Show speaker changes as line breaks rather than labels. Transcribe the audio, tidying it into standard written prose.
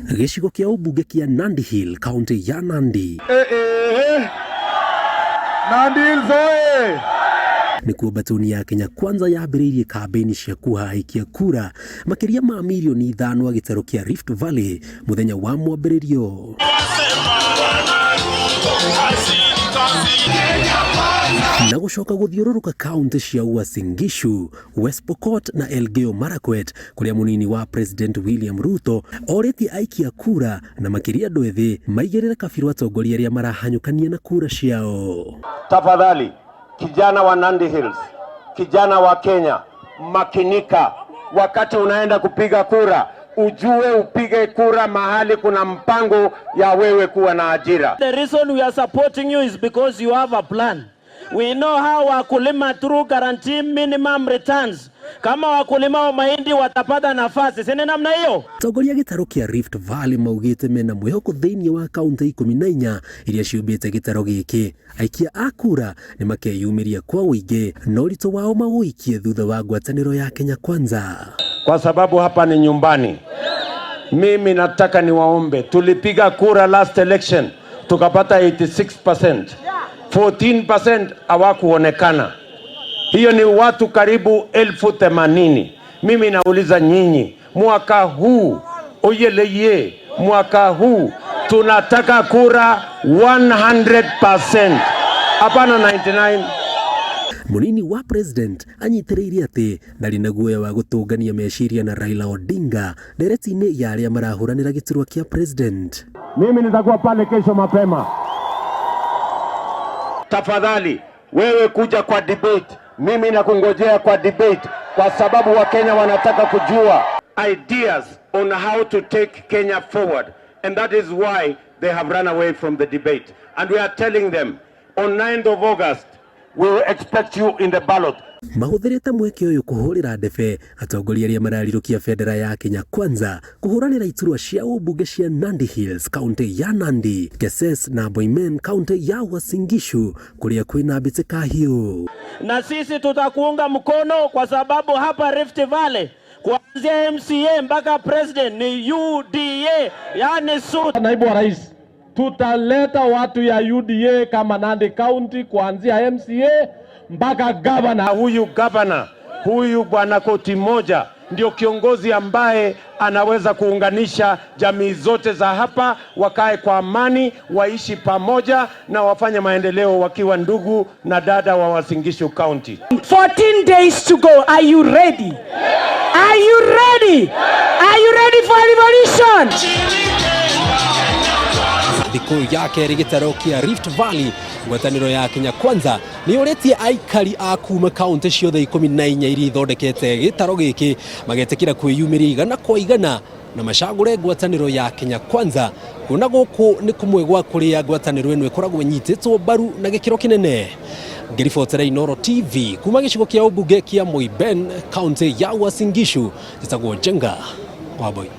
Gĩcigo kĩa ũmbunge kĩa Nandi Hill, kaunti ya Nandi.
Eh, eh. Nandi Hills oye!
Nĩkuo mbatuni ya Kenya Kwanza yambĩrĩirie kambĩini cia kũhaikia kura makĩria ma mirioni 5 a gĩtarũ kĩa Rift Valley mũthenya wa mwambĩrĩrio na gũcoka gũthiũrũrũka kaunti cia Uasin Gishu, West Pokot na Elgeyo Marakwet, kũrĩa mũnini wa President William Ruto orĩtie aikia kura na makĩria andũ ethĩ maigĩrĩre kabirũ atongoria arĩa marahanyũkania na kura ciao.
Tafadhali, kijana wa Nandi Hills, kijana wa Kenya, makinika. Wakati unaenda kupiga kura, ujue upige kura mahali kuna mpango ya wewe kuwa na ajira.
The reason we are supporting you is because you have a plan. We know how wakulima through guarantee minimum returns. Kama wakulima wa mahindi watapata nafasi, si ni namna hiyo?
Atongoria gĩtarũ kĩa Rift Valley maugĩte mena mwĩhoko thĩinĩ wa kaunti 14 iria ciũmbĩte gĩtarũ gĩkĩ. Aikia a kura nĩ makeyumĩria kwa ũingĩ na ũritũ wao mawũikie thutha wa ngwatanĩro ya Kenya Kwanza.
Kwa sababu hapa ni nyumbani. Mimi nataka niwaombe, tulipiga kura last election tukapata 86%, 14% hawakuonekana. Hiyo ni watu karibu 80,000. Mimi nauliza nyinyi, mwaka huu oyeleye, mwaka huu tunataka kura 100%, hapana 99.
Mũnini wa President anyitĩrĩire atĩ ndarĩ na guoya wa gũtũngania meciria na Raila Odinga ndereti-inĩ ya arĩa marahũranĩra gĩturwa kĩa President.
Mimi nitakuwa pale kesho mapema. Tafadhali wewe kuja kwa debate, mimi nakungojea kwa debate, kwa sababu Wakenya wanataka kujua ideas on how to take Kenya forward, and that is why they have run away from the debate. And we are telling them on 9th of August we will expect you in the ballot.
Mahũthĩrĩte mweke ũyũ kũhũrĩra ndebe atongoria arĩa mararirũkia bendera ya Kenya Kwanza kũhũranĩra iturwa cia ũmbunge cia Nandi Hills, kaunti ya Nandi, Keses na Boimen, kaunti ya Uasin Gishu, kũrĩa kwĩna mbĩtĩka hiũ.
Na sisi tutakuunga mkono kwa sababu hapa Rift Valley kuanzia MCA mpaka president ni UDA, yani suit.
Naibu wa Rais, tutaleta watu ya UDA kama Nandi County kuanzia MCA mpaka governor.
Huyu governor, huyu bwana koti moja ndio kiongozi ambaye anaweza kuunganisha jamii zote za hapa, wakae kwa amani, waishi pamoja na wafanye maendeleo wakiwa ndugu na dada wa Uasin Gishu County.
14 days to go. Are you ready? Are you ready? Are you ready for revolution?
Thikũ ya kerĩ gĩtarũ kĩa Rift Valley, ngwatanĩro ya Kenya Kwanza nĩ ũrĩtie aikari a kuma kaunti ciothe 14 iria ithondekete gĩtarũ gĩkĩ magetĩkĩra kwĩyumĩria 100% na macagũre ngwatanĩro ya Kenya Kwanza, kuona gũkũ nĩ kũmwe gwa kũrĩa ngwatanĩro ĩno ĩkoragwo ĩnyitĩtwo mbaru na gĩkĩro kĩnene. Ngĩribotera Inooro TV kuma gĩcigo kĩa ũmbunge kĩa Moiben, kaunti ya Uasin Gishu, njĩtagwo Njenga Wambui.